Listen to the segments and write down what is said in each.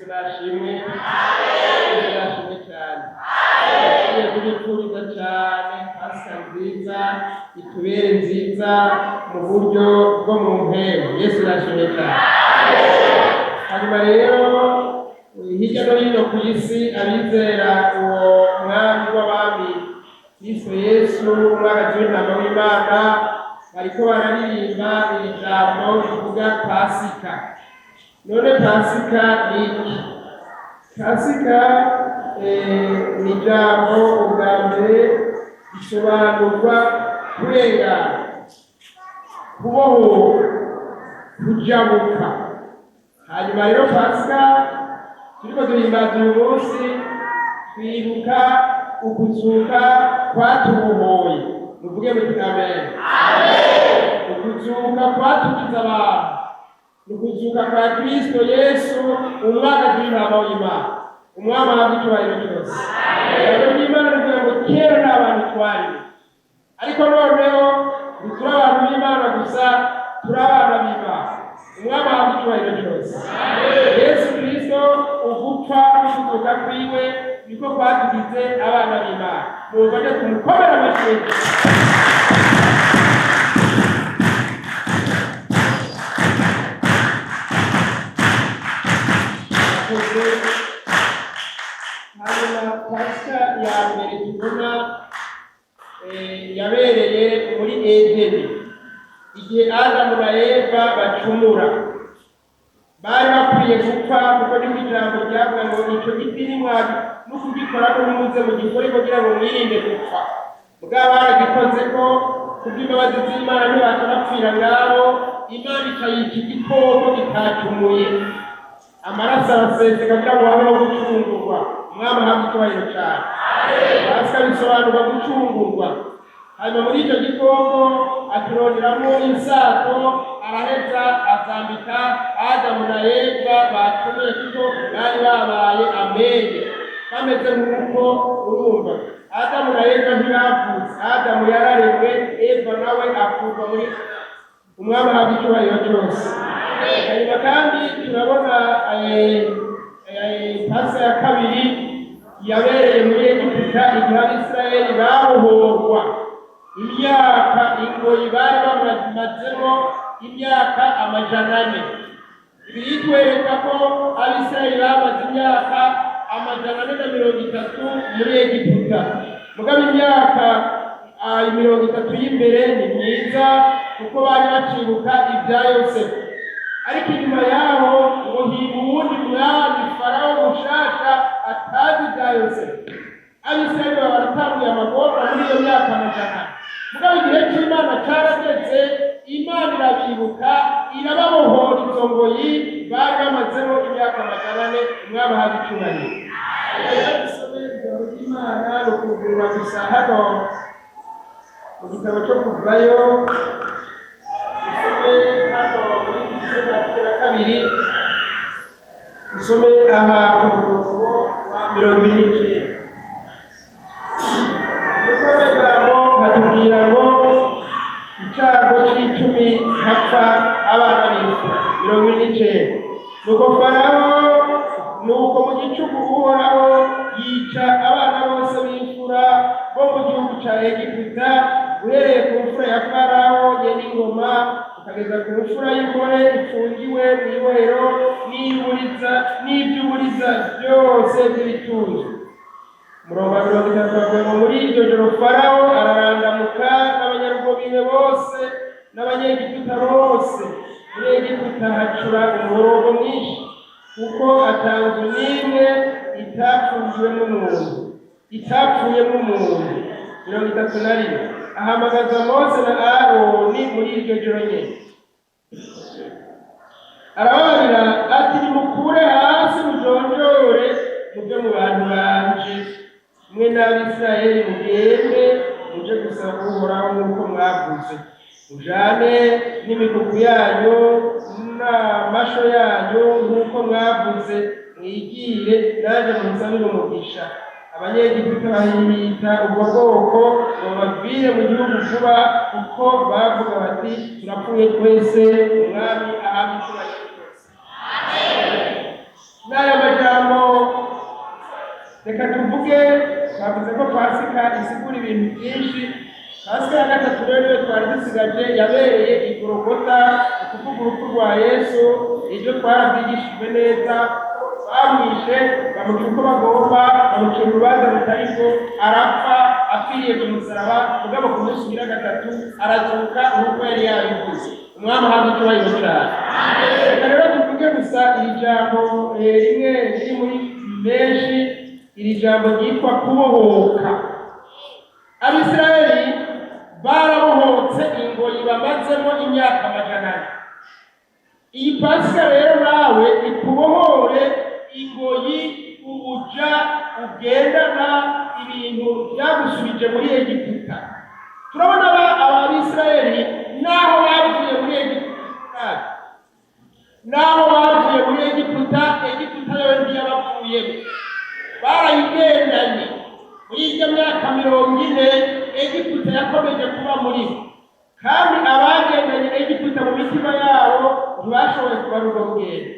Nashimwe, Yesu nashimwe cyane. Tugiye kubifuriza cyane Pasika nziza, itubere nziza mu buryo bwo mu mpemu. Yesu nashimwe cyane. Hanyuma rero, hirya no hino ku isi, abizera uwo mwami w'abami Kristo Yesu, umwagazi w'intama w'Imana, bariko bararirimba iri jambo rivuga Pasika. None Pasika ni iki? Pasika ni ijambo ubwa mbere risobanurwa kurengana, kubohoka, kujabuka. Hanyuma rero, Pasika turiko duhimbaza uyu munsi, twibuka ukuzuka kwatubohoye. Muvuge muti amen. Ukuzuka kwatugize abantu ni ukuzuka kwa Kristo Yesu, umwagazi w'intama w'Imana. Umwami ahabwa icyubahiro cyose. Ijambo ry'Imana rivuga ngo kera nta bantu twari, ariko noneho ntituri abantu b'Imana gusa, turi abana b'Imana. Umwami ahabwa icyubahiro cyose. Yesu Kristo, ugupfa no kuzuka kwiwe niko kwatugize abana b'Imana. Mumfashe tumukomere amashyi. Murakoze. Hanyuma Pasika ya mbere tubona yabereye muri Edeni, igihe Adamu na Eva bacumura. Bari bakwiye gupfa, kuko niko ijambo ryavuga ngo ico giti nimwabi no kugikorako nimuze mugikore kugira ngo mwirinde gupfa. Mugabo baragikoze ko kubw'imbabazi z'Imana ntibaca bapfira ngaho. Imana ica yica igikoko kitacumuye, amaraso araseseka kugira ngo habeho gucungurwa. Umwami ahabwe icyubahiro cyane. Pasika bisobanurwa gucungurwa. Hanyuma muri icyo gikoko akironderamo insato, araheza azambika Adamu na Eva bacumuye, kuko bari babaye amenye bameze nk'uko urumva. Adamu na Eva ntibavutse, Adamu yararemwe, Eva nawe akurwa muri. Umwami ahabwa icyubahiro cyose. Hanyuma kandi turabona Pasika ya kabiri yabereye muri Egiputa, igihe Abisirayeli babohorwa imyaka ingoyi bari bamazemo imyaka 400. Ibi bitwereka ko Abisirayeli bamaze imyaka 430 muri Egiputa. Mugabo imyaka 30 y'imbere ni myiza, kuko bari bacibuka ibya Yosefu. Ariko inyuma yaho ngo hiba uwundi mwami, Farawo mushasha, atazi ibya Yosefu. Abisirayeli baba baratanguye amagorwa muri iyo myaka 400. Mugabo igihe c'Imana carageze, Imana irabibuka, irababohora izo ngoyi bari bamazemo imyaka 400. Umwami ahabwa icubahiro. Rero dusome ijambo ry'Imana, ni ukugurura gusa hano mu gitabo cyo Kuvayo. Dusome hano muri gice cya 12, dusome aha ku murongo wa 29. Ijambo hatubwira ngo icago c'icumi hapfa abana b'imfura. 49. Nuko Farawo, nuko mu gicuku Uhoraho yica abana bose b'imfura bo mu gihugu ca Egiputa, uhereye ku mfura ya Farawo nyen'ingoma ukageza ku mfura y'ingore ifungiwe mw'ibohero, n'iburiza n'ivy'uburiza byose by'ibitunzwe. Umurongo wa 30 bavuga ngo muri iryo joro Farawo ararandamuka n'abanyarugo biwe bose n'Abanyegiputa bose. Muri Egiputa hacura umuborogo mwinshi, kuko ata nzu n'imwe itapfungiwemo umuntu, itapfuyemo umuntu. 31. Ahamagaza Mose na Aroni muri iryo joro nyene, arababarira ati: "Nimukure hasi mujonjore muve mu bantu banje, mwe n'Abisirayeli, mugende muje gusaba Uhoraho nk'uko mwavuze. Mujane n'imikuku yanyu n'amasho yanyu nk'uko mwavuze, mwigire nanjye munsabire umugisha." Abanyegiputa bahimita ubwo bwoko ngo bavire mu gihugu vuba, kuko bavuga bati: "Turapfuye twese." Umwami ahabwa icyubahiro cyose. N'aya majambo. Tuvuge, twavuze ko Pasika isigura ibintu byinshi. Pasika ya gatatu rero niyo twari dusigaje, yabereye i Gologota, ukuvuga urupfu rwa Yesu. Ibyo twarabyigishijwe neza. Bamwishe, bamugira uko bagomba, bamucira urubanza rutari rwo, arapfa, apfiriye ku musaraba. Mugabo ku munsi ugira gatatu arazuka nk'uko yari yabivuze. Umwami ahabwa icyubahiro cyane. Reka rero tuvuge gusa iri jambo rimwe riri muri menshi, iri jambo ryitwa kubohoka. Abisirayeli barabohotse ingoyi bamazemo imyaka 400. Iyi Pasika rero nawe ikubohore ingoyi, ubuja ugendana, ibintu byagusubije muri Egiputa. Turabona Abisirayeli n'aho bavuye muri Egiputa, n'aho bavuye muri Egiputa, Egiputa yo ntiyabavuyemo, barayigendanye muri iyo myaka 40. Egiputa yakomeje kuba muri bo, kandi abagendanye Egiputa mu mitima yabo ntibashoboye kubara urwo rugendo.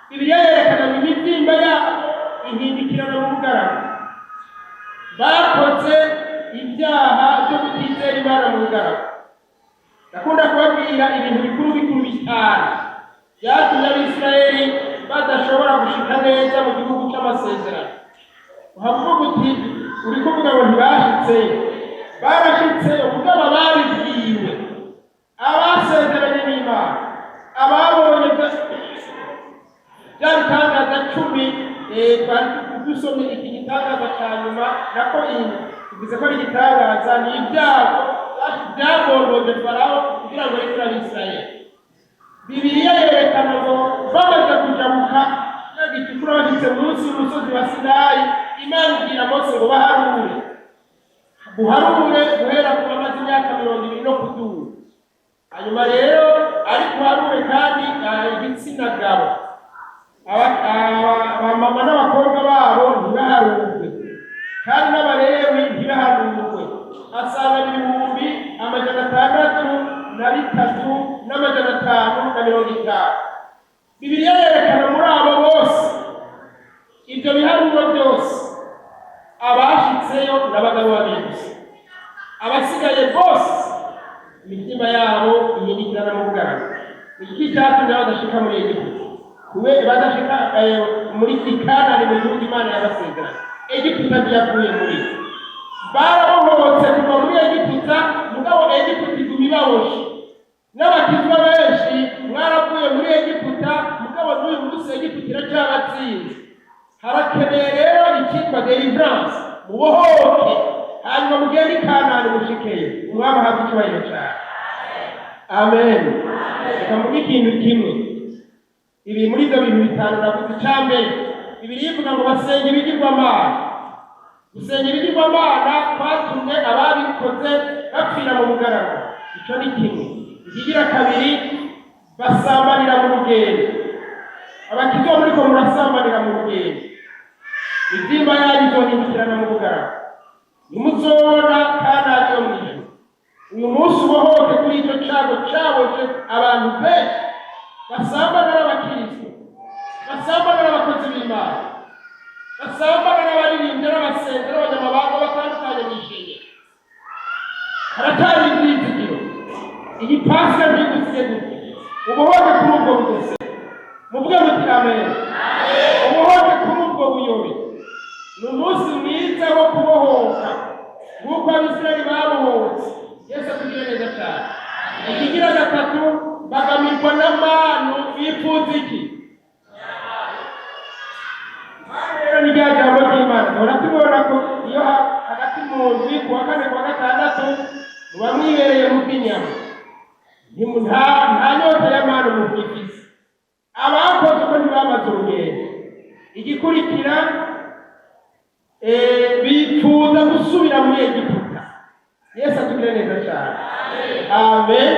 Bibiliya yerekana ngo imibyimba yabo ihindukirana mu bugarama. Bakoze ibyaha byo kutizera Imana mu bugarama. Ndakunda kubabwira ibintu bikuru bikuru bitanu byatumye Abisirayeli badashobora gushika neza mu gihugu cy'amasezerano. Uhavuga uti uri kuvuga ngo ntibashitseyo. Barashitseyo, mugabo babibwiwe, abasezeranye n'Imana, ababonye bya bitangaza 10. Twari dusomye iki gitangaza cya nyuma, nako iyi tuvuze ko ari igitangaza, ni ibyago byagondoje Farawo kugira ngo rekure Abisirayeli. Bibiliya yerekana ngo bamaze kujabuka ikiyaga gitukura, bashyitse munsi y'umusozi wa Sinayi, Imana ibwira Mose ngo baharure, buharure guhera ku bamaze imyaka 20 no kuduga. Hanyuma rero ariko uharure kandi igitsina gabo, abamama n'abakobwa babo ntibaharurwe, kandi n'Abalewi ntibaharurwe. Asanga 603,550. Bibiliya yerekana muri abo bose, ibyo biharuro byose, abashitseyo n'abagabo babiri gusa. Abasigaye bose imitima yabo ihindukirana mu bugarama. Iki cyatumye badashika muri Egiputa, kube badashika muri Kanani, mu gihugu Imana yabasezeranye. Egiputa ntiyavuye muri bo. Barabohotse kuva muri Egiputa, mugabo Egiputa iguma ibaboshe. N'abakizwa benshi mwaravuye muri Egiputa, mugabo n'uyu munsi Egiputa iracyabatsinze. Harakeneye rero icyitwa deliverance, mubohoke, hanyuma mugende i Kanani, mushikeyo. Umwami ahabwe icyubahiro cyane. Amen. Reka mvuge ikintu kimwe. Ibi muri ibyo bintu bitanu navuze, icya mbere, Bibiliya ivuga ngo basenga ibigirwamana. Gusenga ibigirwamana kwatumye ababikoze bapfira mu bugaragwa. Icyo ni kimwe. Ikigira kabiri, basambanira mu rugendo. Abakizwa muriko murasambanira mu rugendo, imibyimba yanyu izohindukirana mu bugaragwa, ntimuzobona Kanani yo mu ijuru. Uyu munsi ubohoke kuri icyo cago caboshe abantu benshi basambana n'abakristo, basambana n'abakozi b'Imana, basambana n'abaririmbyi n'abasenzi n'abanyamabanga batandukanye mu ishengero. Haracyari ibyizigiro. Iyi Pasika ntigusige gutya. Ubohoke kuri ubwo bugese. Muvuge muti amen. Ubohoke kuri ubwo buyobe. Ni umunsi mwiza wo kubohoka nk'uko Abisirayeli babohotse. Yesu atugire neza cyane. Ikigira gatatu, bagamirwa n'amanu, bifuza iki? Manu rero ni rya jambo ry'Imana. Duhora tubona ko iyo hagati mu ndwi, ku wa kane, ku wa gatandatu, muba mwibereye mu bw'inyama. Nta nyota y'amanu mufise. Abakoze uko ntibamaze urugendo. Igikurikira, bifuza gusubira muri Egiputa. Yesu atugire neza cyane. Amen.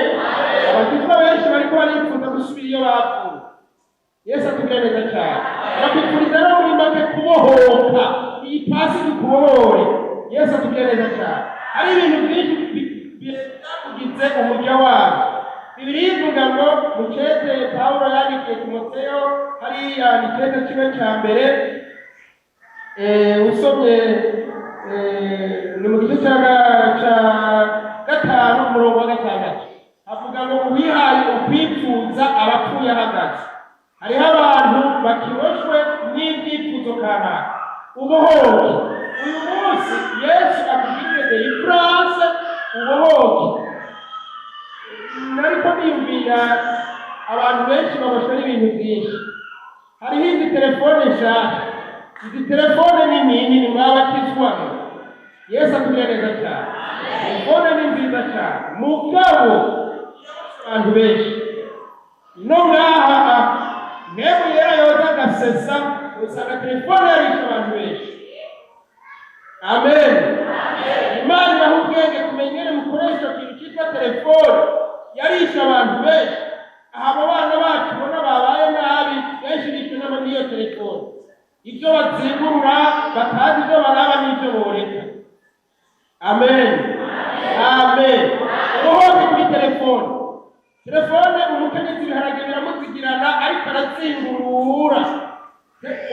Abakizwa benshi bariko barifuza gusubira iyo bapfuye. Yesu atugire neza cyane. Bakwifuriza no muri make kubohoka. Iyi pasi ikubohore. Yesu atugire neza cyane. Hari ibintu byinshi byakugize umuja wabyo. Bibiliya ivuga ngo mu cete Pawulo yandikiye Timoteyo, hariya ni cete kimwe cya mbere. Usomye ni mu gice ca 5, umurongo wa 6, havuga ngo uwihaye ukwipfuza abapfuye ahagaze. Hariho abantu bakiboshwe n'ibyifuzo kanaka. Ubohoke uyu munsi, Yesu akugirire délivrance, ubohoke. Nariko niyumvira, abantu benshi baboshwe n'ibintu byinshi. Hariho izi telefone nshasha, izi telefone ni nini, mwabakizwa. Yesu atugirire neza cyane. Telefone ni nziza cyane, mugabo abantu benshi no ngaha mwebwe yera yoza agasesa, usanga telefone yarishe abantu benshi. Amen. Imana ibaha ubwenge kumenya ingene mukoresha ikintu cyitwa telefone. Yarishe abantu benshi. Aha abo bana bacu ubona babaye nabi, benshi bishwe n'iyo telefone, ibyo bazingurura batazi ibyo baraba n'ibyo boreka. Amen, amen. Ubohoke kuri telefone. Telefone, umukenyezi ibiharage biramuzigirana, ariko arazingurura.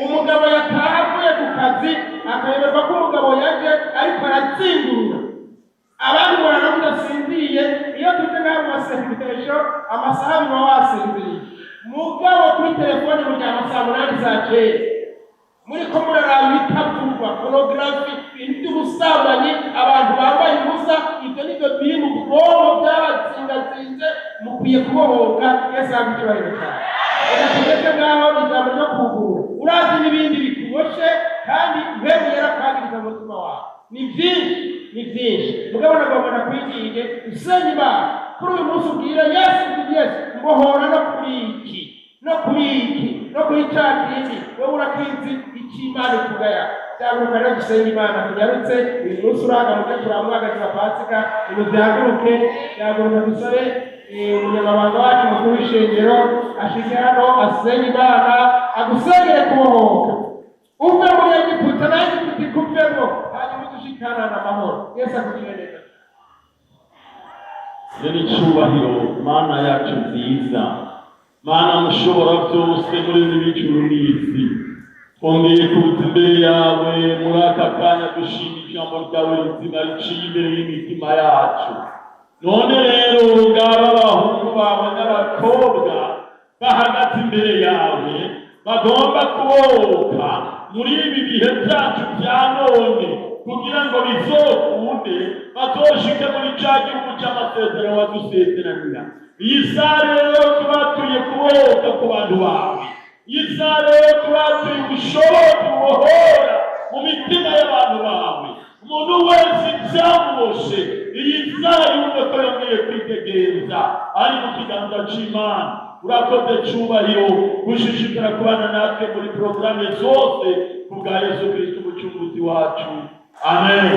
Umugabo yataha avuye ku kazi, akayoberwa ko umugabo yaje, ariko arazingurura. Abandi murara mudasinziriye. Iyo tuje ngaha mu masengesho, amasaha abiri uba wasinziriye, mugabo kuri telefone muryama saa 8 saa 9, muriko muraraba ibitavugwa, pornography, ibintu by'ubusambanyi, abantu bambaye ubusa. Ibyo nibyo biri mu bwonko byabatsindatsinze. Mukwiye kubohoka. Yesu ahabwe icyubahiro cyane. Reka tugeze ngaho ijambo ryo kugurura. Urazi n'ibindi bikuboshe, kandi mpemu yarakwagiriza mu mutima wawe. Ni byinshi, ni byinshi, mugabo nagomba nakwinginge usenya Imana kuri uyu munsi, ubwira Yesu uti: "Yesu, mbohora no kuri iki, no kuri iki, no kuri cya kindi." Wowe urakizi icyo Imana ivuga ya byaguruka. Rero dusenga Imana tunyarutse. Uyu munsi uragamuke, turamwagaza Pasika, ibintu byaguruke, byaguruka. Dusabe umunyamabanga wacu mukuru w'ishengero ashike hano, asenge Imana, agusengere kubohoka, uve muri Egiputa na Egiputa ikuvemo, hanyuma udushikana amahoro. Yesu akugirire neza. Rero icyubahiro, Mana yacu nziza, Mana mushobora byose, muri n'ibicuru n'isi, twongeye kuza imbere yawe muri aka kanya, dushima ijambo ryawe rizima riciye imbere y'imitima yacu. None rero ngaba abahungu bawe n'abakobwa bahagaze imbere yawe, bagomba kubohoka muri ibi bihe byacu bya none, kugira ngo bizokunde bazoshike muri ca gihugu c'amasezerano wadusezeranira. Iyi saha rero tubatuye kubohoka ku bantu bawe. Iyi saha rero tubatuye ubushobozi bubohora mu mitima y'abantu bawe. Umuntu wese ibyamuboshe, iyi saha yumve ko yongeye kwitegereza ari mu kiganza c'Imana. Urakoze, cyubahiro, gushishikara kubana natwe muri porogaramu zose, ku bwa Yesu Kristo umucunguzi wacu, amen.